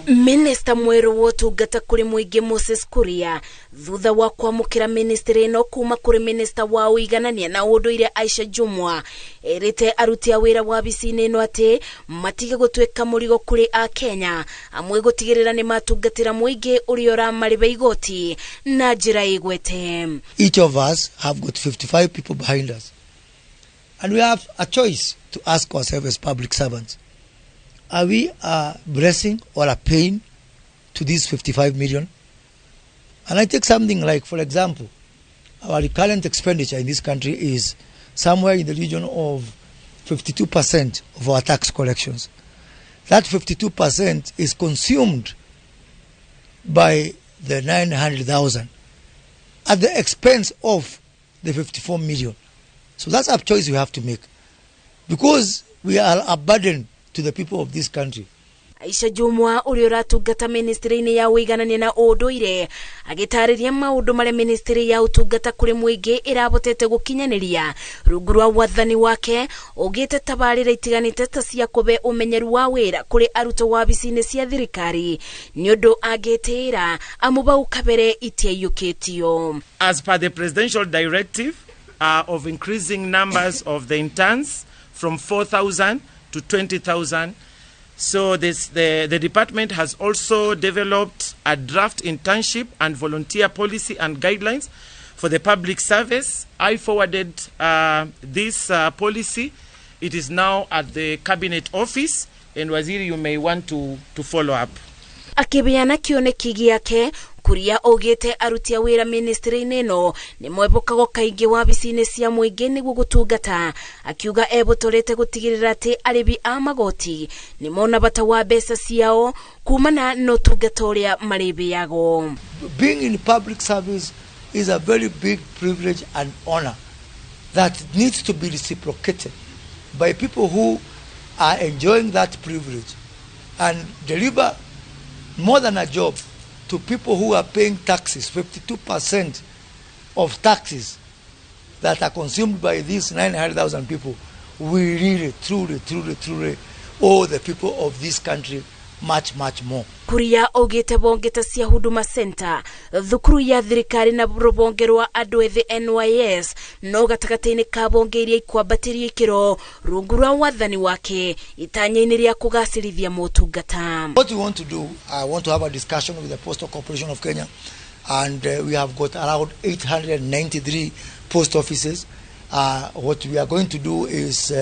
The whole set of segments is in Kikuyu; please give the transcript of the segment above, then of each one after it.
Minista mwerũ wa ũtungata kũrĩ mũingĩ Moses Kuria, thutha wa kwamũkĩra ministry ĩno kuma kũrĩ minista wa ũiganania na ũndũire Aisha Jumwa, erĩte aruti a wĩra wabici-inĩ ĩno atĩ matige gũtuĩka mũrigo kũrĩ Akenya amwe, gũtigĩrĩra nĩ matungatĩra mũingĩ ũrĩa ũramarĩba igoti na njĩra ĩgwete. Each of us have got 55 people behind us. And we have a choice to ask ourselves as public servants. Are we a blessing or a pain to these 55 million? And I take something like, for example, our recurrent expenditure in this country is somewhere in the region of 52% of our tax collections. That 52% is consumed by the 900,000 at the expense of the 54 million. So that's a choice we have to make, because we are a burden to the people of this country. Aisha Jumwa, ũrĩa ũratungata ministry-inĩ ya ũiganania na ũndũire, agĩtarĩria maũndũ marĩa ministry ya ũtungata kũrĩ mũingĩ ĩrabotete gũkinyanĩria rungu rwa wathani wake, ũgĩte tabarĩra itiganĩte ta cia kũbe ũmenyeru wa wĩra kũrĩ arutwo wabici-inĩ cia thirikari, nĩ ũndũ angĩtĩĩra amu bau kabere itiaiyũkĩtio. As per the presidential directive of increasing numbers of the interns from 4,000 to 20,000. So the department has also developed a draft internship and volunteer policy and guidelines for the public service. I forwarded this policy. It is now at the cabinet office, and Waziri, you may want to follow up. Akĩbeana kĩoneki gĩake, Kuria augĩte aruti a wĩra ministry-inĩ ĩno nĩ mwebokagwo kaingĩ wabici-inĩ cia mũingĩ nĩguo gũtungata, akiuga ebotorete gũtigĩrĩra atĩ arĩbi a magoti nĩ mona bata wa mbeca ciao kumana na ũtungata ũrĩa marĩbĩagwo. Being in public service is a very big privilege and honor that needs to be reciprocated by people who are enjoying that privilege and deliver more than a job to people who are paying taxes. 52% of taxes that are consumed by these 900,000 people, we really, truly, truly, truly owe the people of this country much, much more. Kuria augĩte bonge ta cia Huduma Center, thukuru ya thirikari na rũbonge rwa andũ ethĩ NYS no gatagatĩ-inĩ ka bonge iria ikwambatĩrio ikĩro rungu rwa wathani wake itanya-inĩ rĩa kũgacĩrithia motungata. What we want to do, I want to have a discussion with the Postal Corporation of Kenya, and we have got around 893 post offices. What we are going to do is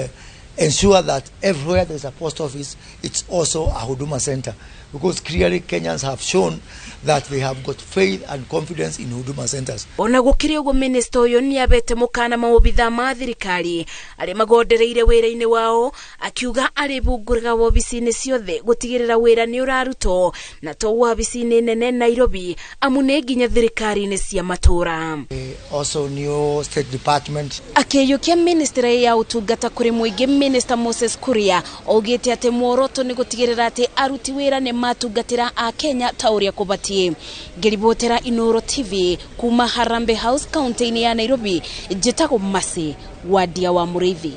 ensure that everywhere there's a post office, it's also a Huduma Center, because clearly Kenyans have shown that they have got faith and confidence in Huduma Centers. Ona gũkĩrĩ ũguo, minista ũyũ nĩ abete mũkana maobitha ma thirikari arĩa magondereire wĩra-inĩ wao, akiuga arĩbungũraga wobici-inĩ ciothe gũtigĩrĩra wĩra nĩ ũrarutwo na to wabici-inĩ nene Nairobi, amu nĩ nginya thirikari-inĩ cia matũra. Also new state department. Akĩiyũkia ministry ya ũtungata kũrĩ mũingĩ, Minister Moses Kuria augĩte atĩ muoroto nĩ gũtigĩrĩra atĩ aruti wĩra nĩ matungatĩra a Kenya ta ũrĩa kũbatiĩ. Ngĩribotera Inoro TV kuma Harambee House, kaunti-inĩ ya Nairobi, njĩtagwo Masi Wadia wa Mũrĩithi.